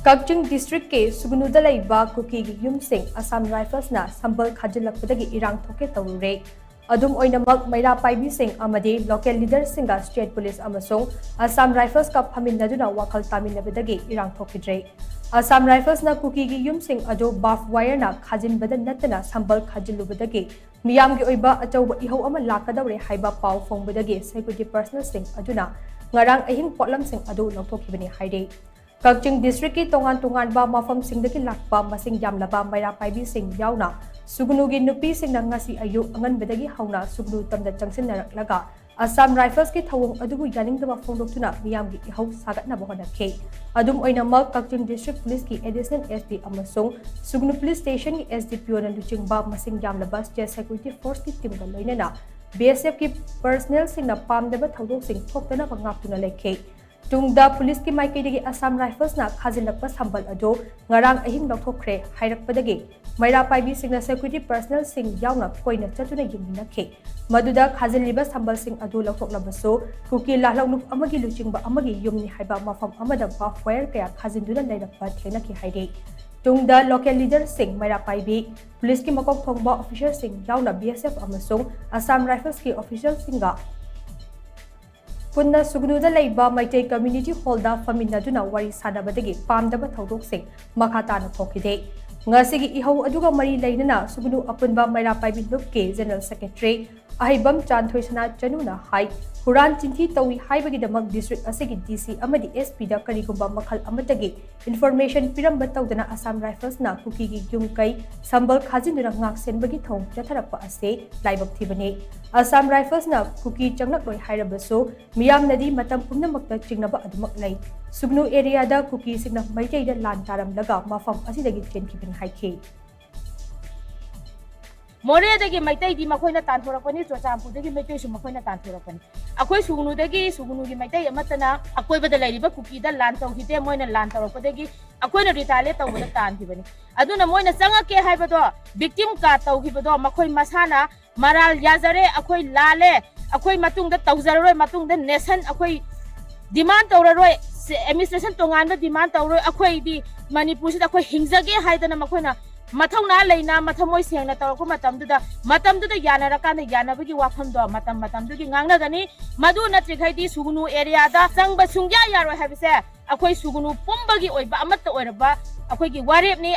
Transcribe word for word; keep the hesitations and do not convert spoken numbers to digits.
ꯀꯛꯆꯤꯡ ꯗꯤꯁꯇ꯭ꯔꯤꯛꯀꯤ ꯁꯨꯒꯅꯨꯗ ꯂꯩꯕ ꯀꯨꯀꯤꯒꯤ ꯌꯨꯝꯁꯤꯡ ꯑꯁꯥꯝ ꯔꯥꯏꯐꯜꯁꯅ ꯁꯝꯕꯜ ꯈꯥꯖꯤꯜꯂꯛꯄꯗꯒꯤ ꯏꯔꯥꯡ ꯊꯣꯛꯀꯦ ꯇꯧꯔꯨꯔꯦ꯫ ꯑꯗꯨꯝ ꯑꯣꯏꯅꯃꯛ, ꯃꯩꯔꯥ ꯄꯥꯏꯕꯤꯁꯤꯡ ꯑꯃꯗꯤ ꯂꯣꯀꯦꯜ ꯂꯤꯗꯔꯁꯤꯡꯒ ꯁ꯭ꯇꯦꯠ ꯄꯨꯂꯤꯁ ꯑꯃꯁꯨꯡ ꯑꯁꯥꯝ ꯔꯥꯏꯐꯜꯁꯀ ꯐꯝꯃꯤꯟꯅꯗꯨꯅ ꯋꯥꯈꯜ ꯇꯥꯃꯤꯟꯅꯕꯗꯒꯤ ꯏꯔꯥꯡ ꯊꯣꯛꯈꯤꯗ꯭ꯔꯦ꯫ ꯑꯁꯥꯝ ꯔꯥꯏꯐꯜꯁꯅ ꯀꯨꯀꯤꯒꯤ ꯌꯨꯝꯁꯤꯡ ꯑꯗꯨ ꯕꯥꯔꯕ ꯋꯥꯌꯔꯅ ꯈꯥꯖꯤꯟꯕꯗ ꯅꯠꯇꯅ ꯁꯝꯕꯜ ꯈꯥꯖꯤꯜꯂꯨꯕꯗꯒꯤ ꯃꯤꯌꯥꯝꯒꯤ ꯑꯣꯏꯕ ꯑꯆꯧꯕ ꯏꯍꯧ ꯑꯃ ꯂꯥꯛꯀꯗꯧꯔꯦ ꯍꯥꯏꯕ ꯄꯥꯎ ꯐꯪꯕꯗꯒꯤ ꯁꯦꯀ꯭ꯌꯨꯔꯤꯇꯤ ꯄꯔꯁꯅꯦꯜꯁꯤꯡ ꯑꯗꯨꯅ ꯉꯔꯥꯡ ꯑꯍꯤꯡ ꯄꯣꯠꯂꯝꯁꯤꯡ ꯑꯗꯨ ꯂꯧꯊꯣꯛꯈꯤꯕꯅꯤ ꯍꯥꯏꯔꯤ꯫ ꯀꯛꯆꯤꯡ ꯗꯤꯁꯇ꯭ꯔꯤꯛꯀꯤ ꯇꯣꯉꯥꯟ ꯇꯣꯉꯥꯟꯕ ꯃꯐꯝꯁꯤꯡꯗꯒꯤ ꯂꯥꯛꯄ ꯃꯁꯤꯡ ꯌꯥꯝꯂꯕ ꯃꯩꯔꯥ ꯄꯥꯏꯕꯤꯁꯤꯡ ꯌꯥꯎꯅ ꯁꯨꯒꯅꯨꯒꯤ ꯅꯨꯄꯤꯁꯤꯡꯅ ꯉꯁꯤ ꯑꯌꯨꯛ ꯑꯉꯟꯕꯗꯒꯤ ꯍꯧꯅ ꯁꯨꯒꯅꯨ ꯇꯝꯗ ꯆꯪꯁꯤꯟꯅꯔꯛꯂꯒ ꯑꯁꯥꯝ ꯔꯥꯏꯐꯜꯁꯀꯤ ꯊꯧꯑꯣꯡ ꯑꯗꯨꯕꯨ ꯌꯥꯅꯤꯡꯗꯕ ꯐꯣꯡꯗꯣꯛꯇꯨꯅ ꯃꯤꯌꯥꯝꯒꯤ ꯏꯍꯧ ꯁꯥꯒꯠꯅꯕ ꯍꯣꯠꯅꯈꯤ꯫ ꯑꯗꯨꯝ ꯑꯣꯏꯅꯃꯛ, ꯀꯛꯆꯤꯡ ꯗꯤꯁꯇ꯭ꯔꯤꯛ ꯄꯨꯂꯤꯁꯀꯤ ꯑꯦꯗꯤꯁꯅꯦꯜ ꯑꯦꯁ ꯄꯤ ꯑꯃꯁꯨꯡ ꯁꯨꯒꯅꯨ ꯄꯨꯂꯤꯁ ꯁ꯭ꯇꯦꯁꯟꯒꯤ ꯑꯦꯁ ꯗꯤ ꯄꯤ ꯑꯣꯅ ꯂꯨꯆꯤꯡꯕ ꯃꯁꯤꯡ ꯌꯥꯝꯂꯕ ꯁ꯭ꯇꯦꯠ ꯁꯦꯀ꯭ꯌꯨꯔꯤꯇꯤ ꯐꯣꯔꯁꯀꯤ ꯇꯤꯝꯒ ꯂꯣꯏꯅꯅ ꯕꯤ ꯑꯦꯁ ꯑꯦꯐꯀꯤ ꯄꯔꯁꯅꯦꯜꯁꯤꯡꯅ ꯄꯥꯝꯗꯕ ꯊꯧꯗꯣꯛꯁꯤꯡ ꯊꯣꯛꯇꯅꯕ ꯉꯥꯛꯇꯨꯅ ꯂꯩꯈꯤ꯫ ꯇꯨꯡꯗ ꯄꯨꯂꯤꯁꯀꯤ ꯃꯥꯏꯀꯩꯗꯒꯤ ꯑꯁꯥꯝ ꯔꯥꯏꯐꯜꯁꯅ ꯈꯥꯖꯤꯜꯂꯛꯄ ꯁꯝꯕꯜ ꯑꯗꯨ ꯉꯔꯥꯡ ꯑꯍꯤꯡ ꯂꯧꯊꯣꯛꯈ꯭ꯔꯦ ꯍꯥꯏꯔꯛꯄꯗꯒꯤ ꯃꯩꯔꯥ ꯄꯥꯏꯕꯤꯁꯤꯡꯅ ꯁꯦꯀ꯭ꯌꯨꯔꯤꯇꯤ ꯄꯔꯁꯅꯦꯜꯁꯤꯡ ꯌꯥꯎꯅ ꯀꯣꯏꯅ ꯆꯠꯇꯨꯅ ꯌꯦꯡꯃꯤꯟꯅꯈꯤ꯫ ꯃꯗꯨꯗ ꯈꯥꯖꯤꯜꯂꯤꯕ ꯁꯝꯕꯜꯁꯤꯡ ꯑꯗꯨ ꯂꯧꯊꯣꯛꯂꯕꯁꯨ, ꯀꯨꯀꯤ ꯂꯥꯜꯍꯧꯂꯨꯞ ꯑꯃꯒꯤ ꯂꯨꯆꯤꯡꯕ ꯑꯃꯒꯤ ꯌꯨꯝꯅꯤ ꯍꯥꯏꯕ ꯃꯐꯝ ꯑꯃꯗ ꯕꯥꯔꯕ ꯋꯥꯌꯔ ꯀꯌꯥ ꯈꯥꯖꯤꯟꯗꯨꯅ ꯂꯩꯔꯝꯕ ꯊꯦꯡꯅꯈꯤ ꯍꯥꯏꯔꯤ꯫ ꯇꯨꯡꯗ ꯂꯣꯀꯦꯜ ꯂꯤꯗꯔꯁꯤꯡ, ꯃꯩꯔꯥ ꯄꯥꯏꯕꯤ, ꯄꯨꯂꯤꯁꯀꯤ ꯃꯀꯣꯛ ꯊꯣꯡꯕ ꯑꯣꯐꯤꯁꯔꯁꯤꯡ ꯌꯥꯎꯅ ꯕꯤ ꯑꯦꯁ ꯑꯦꯐ ꯑꯃꯁꯨꯡ ꯑꯁꯥꯝ ꯔꯥꯏꯐꯜꯁꯀꯤ ꯑꯣꯐꯤꯁꯔꯁꯤꯡꯒ ꯄꯨꯟꯅ ꯁꯨꯒꯅꯨꯗ ꯂꯩꯕ ꯃꯩꯇꯩ ꯀꯝꯌꯨꯅꯤꯇꯤ ꯍꯣꯜꯗ ꯐꯝꯃꯤꯟꯅꯗꯨꯅ ꯋꯥꯔꯤ ꯁꯥꯟꯅꯕꯗꯒꯤ ꯄꯥꯝꯗꯕ ꯊꯧꯗꯣꯛꯁꯤꯡ ꯃꯈꯥ ꯇꯥꯅ ꯊꯣꯛꯈꯤꯗꯦ꯫ ꯉꯁꯤꯒꯤ ꯏꯍꯧ ꯑꯗꯨꯒ ꯃꯔꯤ ꯂꯩꯅꯅ ꯁꯨꯒꯅꯨ ꯑꯄꯨꯟꯕ ꯃꯩꯔꯥ ꯄꯥꯏꯕꯤ ꯂꯨꯞꯀꯤ ꯖꯦꯅꯔꯦꯜ ꯁꯦꯀ꯭ꯔꯦꯇꯔꯤ ꯑꯍꯩꯕꯝ ꯆꯥꯟꯊꯣꯏꯁꯅꯥ ꯆꯅꯨꯅ ꯍꯥꯏ, ꯍꯨꯔꯥꯟ ꯆꯤꯟꯊꯤ ꯇꯧꯏ ꯍꯥꯏꯕꯒꯤꯗꯃꯛ ꯗꯤꯁꯇ꯭ꯔꯤꯛ ꯑꯁꯤꯒꯤ ꯗꯤ ꯁꯤ ꯑꯃꯗꯤ ꯑꯦꯁ ꯄꯤꯗ ꯀꯔꯤꯒꯨꯝꯕ ꯃꯈꯜ ꯑꯃꯠꯇꯒꯤ ꯏꯟꯐꯣꯔꯃꯦꯁꯟ ꯄꯤꯔꯝꯕ ꯇꯧꯗꯅ ꯑꯁꯥꯝ ꯔꯥꯏꯐꯜꯁꯅ ꯀꯨꯀꯤꯒꯤ ꯌꯨꯝ ꯀꯩ ꯁꯝꯕꯜ ꯈꯥꯖꯤꯟꯗꯨꯅ ꯉꯥꯛꯁꯦꯟꯕꯒꯤ ꯊꯧꯑꯣꯡ ꯆꯠꯊꯔꯛꯄ ꯑꯁꯤ ꯂꯥꯏꯕꯛ ꯊꯤꯕꯅꯤ꯫ ꯑꯁꯥꯝ ꯔꯥꯏꯐꯜꯁꯅ ꯀꯨꯀꯤ ꯆꯪꯂꯛꯂꯣꯏ ꯍꯥꯏꯔꯕꯁꯨ, ꯃꯤꯌꯥꯝꯅꯗꯤ ꯃꯇꯝ ꯄꯨꯝꯅꯃꯛꯇ ꯆꯤꯡꯅꯕ ꯑꯗꯨꯃꯛ ꯂꯩ꯫ ꯁꯨꯒꯅꯨ ꯑꯦꯔꯤꯌꯥꯗ ꯀꯨꯀꯤꯁꯤꯡꯅ ꯃꯩꯇꯩꯗ ꯂꯥꯟ ꯇꯥꯔꯝꯂꯒ ꯃꯐꯝ ꯑꯁꯤꯗꯒꯤ ꯆꯦꯟꯈꯤꯕꯅꯤ ꯍꯥꯏꯈꯤ꯫ ꯃꯣꯔꯦꯗꯒꯤ ꯃꯩꯇꯩꯗꯤ ꯃꯈꯣꯏꯅ ꯇꯥꯟꯊꯣꯔꯛꯄꯅꯤ, ꯆꯨꯔꯆꯥꯟꯄꯨꯔꯗꯒꯤ ꯃꯩꯇꯩꯁꯨ ꯃꯈꯣꯏꯅ ꯇꯥꯟꯊꯣꯔꯛꯄꯅꯤ꯫ ꯑꯩꯈꯣꯏ ꯁꯨꯒꯅꯨꯗꯒꯤ, ꯁꯨꯒꯅꯨꯒꯤ ꯃꯩꯇꯩ ꯑꯃꯠꯇꯅ ꯑꯀꯣꯏꯕꯗ ꯂꯩꯔꯤꯕ ꯀꯨꯀꯤꯗ ꯂꯥꯟ ꯇꯧꯈꯤꯗꯦ꯫ ꯃꯣꯏꯅ ꯂꯥꯟ ꯇꯧꯔꯛꯄꯗꯒꯤ ꯑꯩꯈꯣꯏꯅ ꯔꯤꯇꯥꯂꯤꯌꯦꯠ ꯇꯧꯕꯗ ꯇꯥꯟꯈꯤꯕꯅꯤ꯫ ꯑꯗꯨꯅ ꯃꯣꯏꯅ ꯆꯪꯉꯛꯀꯦ ꯍꯥꯏꯕꯗꯣ, ꯚꯤꯛꯇꯤꯝ ꯀꯥ ꯇꯧꯈꯤꯕꯗꯣ ꯃꯈꯣꯏ ꯃꯁꯥꯅ ꯃꯔꯥꯜ ꯌꯥꯖꯔꯦ, ꯑꯩꯈꯣꯏ ꯂꯥꯜꯂꯦ, ꯑꯩꯈꯣꯏ ꯃꯇꯨꯡꯗ ꯇꯧꯖꯔꯔꯣꯏ, ꯃꯇꯨꯡꯗ ꯅꯦꯁꯟ ꯑꯩꯈꯣꯏ ꯗꯤꯃꯥꯟ ꯇꯧꯔꯔꯣꯏ, ꯑꯦꯗꯃꯤꯅꯤꯁꯇ꯭ꯔꯦꯁꯟ ꯇꯣꯉꯥꯟꯕ ꯗꯤꯃꯥꯟ ꯇꯧꯔꯣꯏ꯫ ꯑꯩꯈꯣꯏꯗꯤ ꯃꯅꯤꯄꯨꯔꯁꯤꯗ ꯑꯩꯈꯣꯏ ꯍꯤꯡꯖꯒꯦ ꯍꯥꯏꯗꯅ ꯃꯈꯣꯏꯅ ꯃꯊꯧꯅꯥ ꯂꯩꯅ ꯃꯊꯃꯣꯏ ꯁꯦꯡꯅ ꯇꯧꯔꯛꯄ ꯃꯇꯝꯗꯨꯗ, ꯃꯇꯝꯗꯨꯗ ꯌꯥꯅꯔꯀꯥꯟꯗ ꯌꯥꯅꯕꯒꯤ ꯋꯥꯐꯝꯗꯣ ꯃꯇꯝ ꯃꯇꯝꯗꯨꯒꯤ ꯉꯥꯡꯅꯒꯅꯤ꯫ ꯃꯗꯨ ꯅꯠꯇ꯭ꯔꯤꯈꯩꯗꯤ ꯁꯨꯒꯅꯨ ꯑꯦꯔꯤꯌꯥꯗ ꯆꯪꯕ ꯁꯨꯡꯌꯥ ꯌꯥꯔꯣꯏ ꯍꯥꯏꯕꯁꯦ ꯑꯩꯈꯣꯏ ꯁꯨꯒꯅꯨ ꯄꯨꯝꯕꯒꯤ ꯑꯣꯏꯕ ꯑꯃꯠꯇ ꯑꯣꯏꯔꯕ ꯑꯩꯈꯣꯏꯒꯤ ꯋꯥꯔꯦꯞꯅꯤ꯫